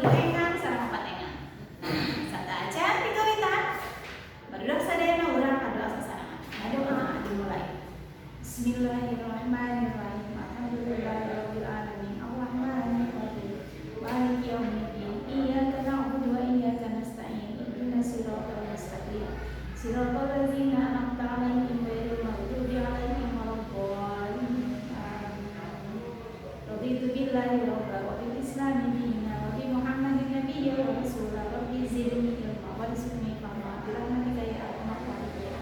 Engang sareng 4 engang. Nah, sateuacan dikawitan. Barudak sadayana urang ngadoa sasarengan. Ngadoa dimulai. Bismillahirrahmanirrahim. Alhamdulillahirabbil alamin. Arrahmanirrahim. Maliki yaumiddin. Iyyaka na'budu wa iyyaka nasta'in. Ihdinas siratal mustaqim. Siratal ladzina an'amta 'alaihim ghairil maghdubi 'alaihim waladdallin. Amin. Raditu billahi rabba wa bil islami dina wa bi Muhammadin nabiyya wa rasula. Rabbi zidni ilma warzuqni fahma bi rahmatika ya arhamar rahimin.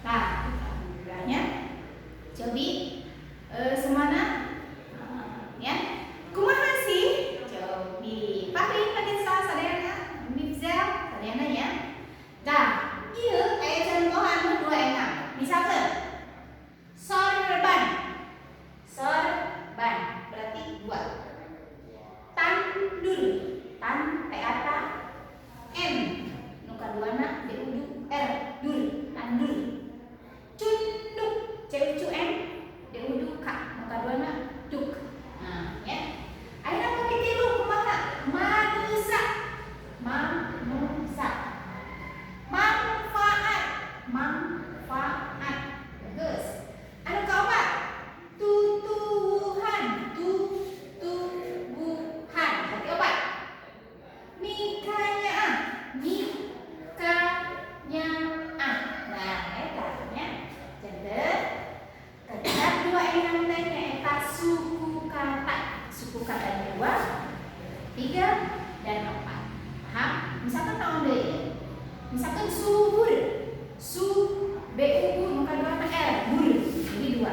Nah, alhamdulillahnya. Cobi semana ya. Kumaha sih? Cobi. Fahri, Vanessa, sadayana, Mifzel, sadayana ya. Nah, ieu aya contohan nu 2 engang. Misalkan sorban. Sorban berarti dua. Tandur, tan T A T N. Nu kaduana D U D R, dur, tandur. Cunduk, C U C N, D U D K, nu kaduana duk. Nah, ya. Ayeuna nu tilu kumaha? Manusa. Manusa. Manfaat, manfaat. Bagus. Anu kaopat? Tutuwuhan, tutuwuhan. Berarti opat. Mikanyaah, mikanyaah. Nah, eta nya. Janten kecap 2 engang teh nyaeta suku kata. Suku katanya 2, 3, dan 4. Paham? Misalkan naon deui ya? Misalkan subur. Su B U U nu kadua mah R, bur. Jadi 2.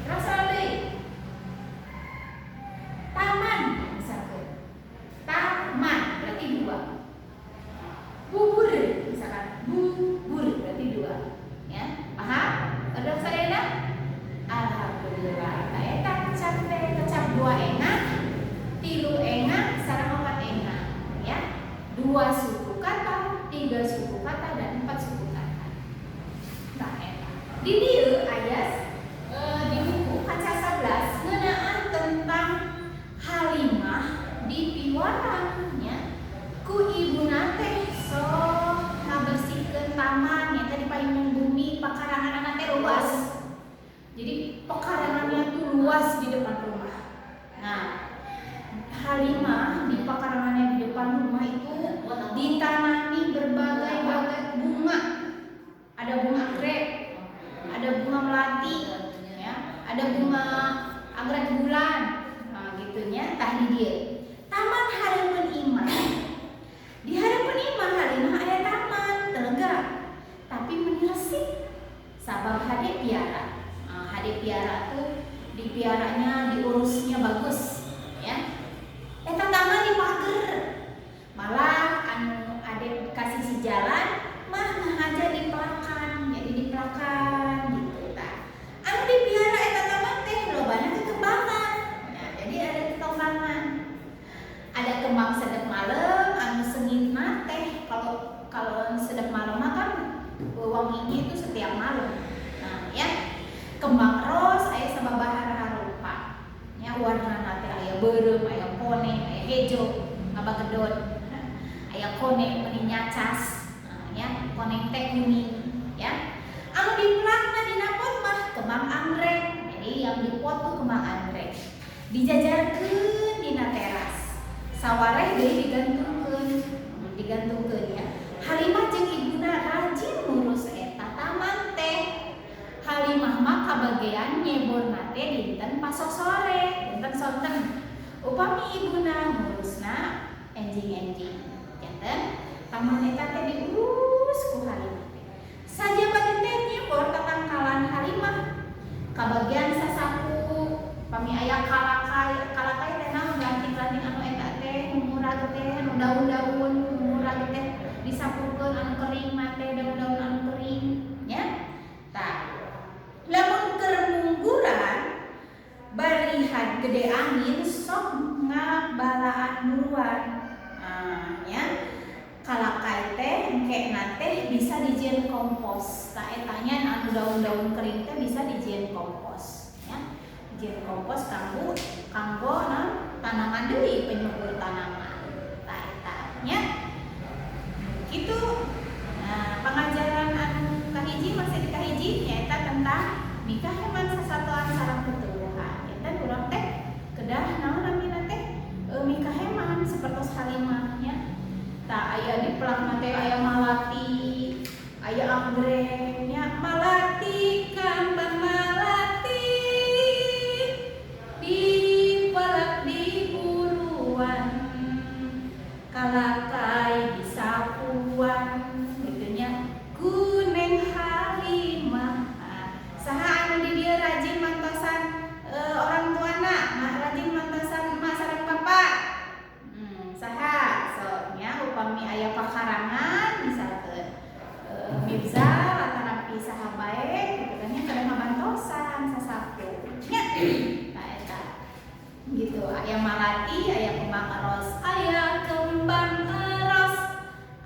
Terus naon deui? Taman misalkan. Taman berarti 2. Bubur misalkan, bubur berarti 2. Ya, paham? Udah sadayana? Alhamdulillah. Nah, eta kecap teh kecap 2 engang, 3 engang, sareng 4 engang, ya. 2 suku kata, 3 suku kata, dan 4 suku kata. Nah, eta. Di dieu aya di buku kaca 11 ngeunaan tentang Halimah di piwarang nya. Ku ibuna teh sok ngabersihkeun taman nya teh di payunan bumi, pakarangan teh luas. Jadi pekarangannya tuh luas di depan rumah. Nah, Halimah di pekarangannya di depan rumah itu ditanami berbagai-bagai bunga. Ada bunga anggrek, ada bunga melati, ya, ada bunga anggrek bulan. Nah, gitunya tah di dieu. Taman hareupeun imah. Di hareupeun imah Halimah aya taman telega. Tapi meni resik. Sabab hade piara. Nah, hade piara tuh dipiaranya, diurusnya bagus, ya. Eta taman dipager. Malah anu ade kasih si jalan mah ngahaja dipelakan, jadi dipelakan gitu tah. Anu dipiara eta taman teh lobana kekembangan. Nah, jadi ada kekembangan. Ada kembang sedep malam, anu sengitna teh kalau kalau sedep malam mah kan wanginya itu setiap malam. Nah, ya. Kembang ros aya sababaraha rupa. Ya, warnana teh aya beureum, aya koneng, aya hejo, ngabagedot. Aya koneng meni nyacas. Nah, ya, koneng teh kuning, ya. Anu dipelakna dina pot mah kembang anggrek. Jadi yang di pot tuh kembang anggrek. Dijajarkeun dina teras. Sawareh deui digantungkeun, digantungkeun ya. Halimah jeung ibuna rajin ngurus eta taman teh. Halimah mah kabagean nyeborna teh dinten pasosore, dinten sonten. Upami ibuna ngurusna enjing-enjing. Janten taman eta teh diurus ku Halimah teh. Sajaba teh nyebor tatangkalan Halimah. Kabagian sasapu, pami aya kalakai, kalakai teh naon, ranting-ranting anu eta teh nu murag teh, anu daun-daun nu murag teh disapukeun anu kering mah teh, daun-daun anu kering nya. Tah, lamun keur mungguran barihan gede angin sok ngabalaan buruan. Nah, nya kalakai teh engkena teh bisa dijieun kompos. Tah, etanya anu daun-daun kering teh bisa dijieun kompos ya. Dijieun kompos kanggo kanggo naon, tanaman deui, penyubur tanaman. Aya di pelakna teh aya malati, aya anggrek nya, malati kambang malati dipelak di buruan, kalakai di sapuan gitu nya, ku Neng Halimah. Nah, saha anu di dieu rajin mantosan orang tuana, mah rajin mantosan emak sareng bapak? Saha sok nya, upami aya pakarangan misalkan Mirza atanapi saha bae gitu kan nya, kadang ngabantosan sasapu nya. Nah, eta gitu, aya malati, aya kembang eros, aya kembang eros,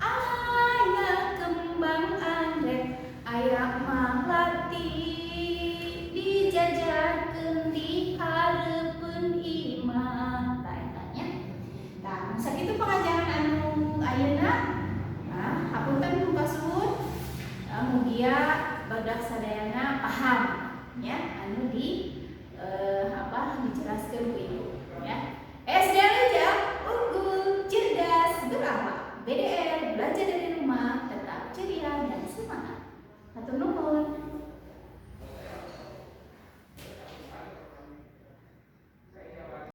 aya kembang anggrek, aya malati dijajarkeun di hareupeun imah. Tah, eta nya. Tah, sakitu pengajaran anu ayeuna. Nah, hapunten kasuhun. Mugia barudak sadayana paham ya anu di apa dijelaskeun ku ibu ya.